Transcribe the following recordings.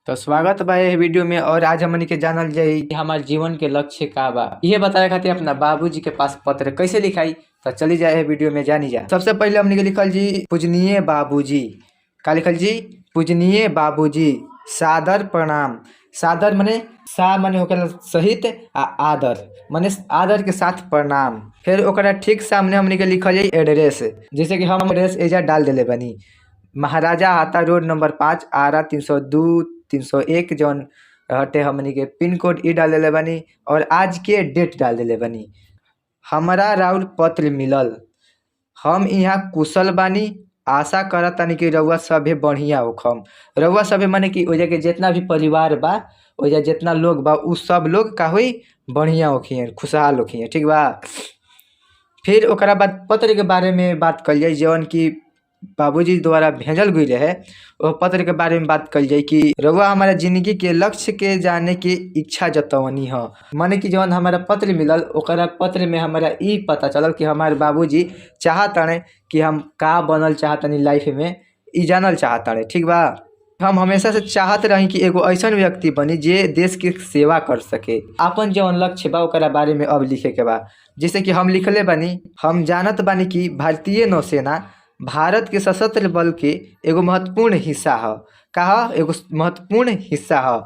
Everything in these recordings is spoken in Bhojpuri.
तो स्वागत बा एह वीडियो में। और आज हमनी के जानल जाई कि हमार जीवन के लक्ष्य का बा। इहे बतावे खातिर अपना बाबूजी के पास पत्र कैसे लिखाई, तो चली जाए एह वीडियो में जानी जा। सबसे पहले हमनी के लिखल जी पूजनीय बाबूजी। का लिखल जी? पूजनीय बाबूजी सादर प्रणाम। सादर मने सा मने होखेला सहित आ आदर मने आदर के साथ प्रणाम। फिर ओकरा ठीक सामने हमनी के लिखल जाई एड्रेस, जैसे कि हम एड्रेस एजा डाल देले बानी। महाराजा हाता रोड नंबर 5 आरा 302 301 जौन हटे हमनी के पिन कोड ई डाल देले बानी और आज के डेट डाल देले बानी। हमरा राउर पत्र मिलल, हम यहाँ कुशल बानी, आशा करतानी कि रउआ सभे बढ़िया होखम। रउआ सभे माने कि ओइजा के जितना भी परिवार बा, ओइजा जितना लोग बा उ सब लोग का होई बढ़िया होखियन, खुशहाल होखियन, ठीक बा। फिर ओकरा बाद पत्र के बारे में बात कइल जाई जौन कि बाबूजी द्वारा भेजल गइल रहे। ओ पत्र के बारे में बात कइल जाई कि रउआ हमारा जिंदगी के लक्ष्य के जाने के इच्छा जतवनी ह। माने कि जौन हमारा पत्र मिलल ओकरा पत्र में हमारा ई पता चलल कि हमार बाबूजी चाहताड़े कि हम का बनल चाहतानी लाइफ में, ई जानल चाहताड़े, ठीक बा। हम हमेशा से चाहत रही कि एगो ऐसन व्यक्ति बनी जे देश के सेवा कर सके। आपन जौन लक्ष्य बा ओकरा बारे में अब लिखे के बा, जैसे कि हम लिखले बानी। हम जानत बानी कि भारतीय नौसेना भारत के सशस्त्र बल के एगो महत्वपूर्ण हिस्सा ह। का ह? एगो महत्वपूर्ण हिस्सा ह।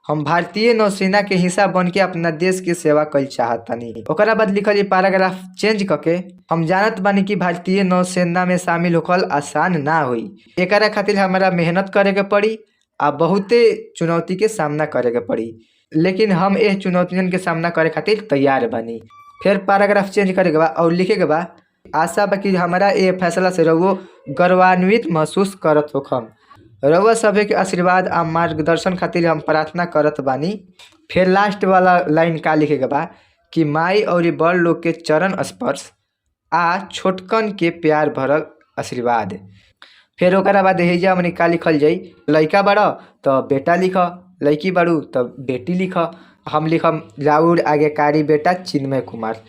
हम भारतीय नौसेना के हिस्सा बन के अपना देश के सेवा कइल चाहतानी। ओकरा बाद लिखल पैराग्राफ चेंज करके, हम जानत बानी कि भारतीय नौसेना में शामिल होखल आसान ना होई, एकरा खातिर हमरा मेहनत करे के पड़ी आ बहुते चुनौती के सामना करे के पड़ी, लेकिन हम एह चुनौतियन के सामना करे खातिर तैयार बानी। फिर पैराग्राफ चेंज करे के बा और लिखे के बा, आशा बा कि हमरा ए फैसला से रउओ गौरवान्वित महसूस करत होखम। रउआ सभे के आशीर्वाद आ मार्गदर्शन खातिर हम प्रार्थना करत बानी। फिर लास्ट वाला लाइन का लिखे के बा कि माई और बड़ लोग के चरण स्पर्श आ छोटकन के प्यार भरल आशीर्वाद। फिर ओकरा बाद एहिजा हमनी का लिखल जाई, लइका बाड़ त बेटा लिख, लइकी बाड़ू त बेटी लिख। हम लिखम राउर आज्ञाकारी बेटा चिन्मय कुमार।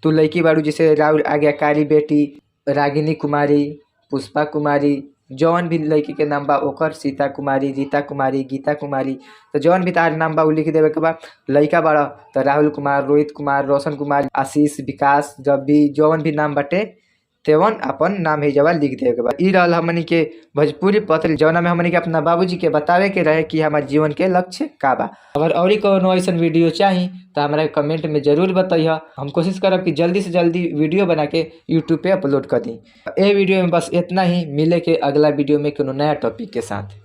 तू लइकी बाड़ू जैसे राउर आज्ञाकारी बेटी रागिनी कुमारी, पुष्पा कुमारी, जौन भी लड़की के नाम बा ओकर सीता कुमारी, रीता कुमारी, गीता कुमारी, तो जौन भी तार नाम बा उ लिख देवे के बा। लइका बाड़ त राहुल कुमार, रोहित कुमार, रोशन कुमार, आशीष, विकास, रवि, जौन भी नाम बाटे तेवन अपन नाम एहिजवा लिख देवे के बा। ई रहल हमनी के भोजपुरी पत्र जौना में हमनी के अपना बाबूजी के बतावे के रहे कि हमार जीवन के लक्ष्य का बा। अगर औरी कौनो ऐसन वीडियो चाही तो हमरा कमेंट में जरूर बतैह। हम कोशिश करब कि जल्दी से जल्दी वीडियो बना के यूट्यूब पे अपलोड कर दी। ए वीडियो में बस इतना ही, मिले के अगला वीडियो में कोनो नया टॉपिक के साथ।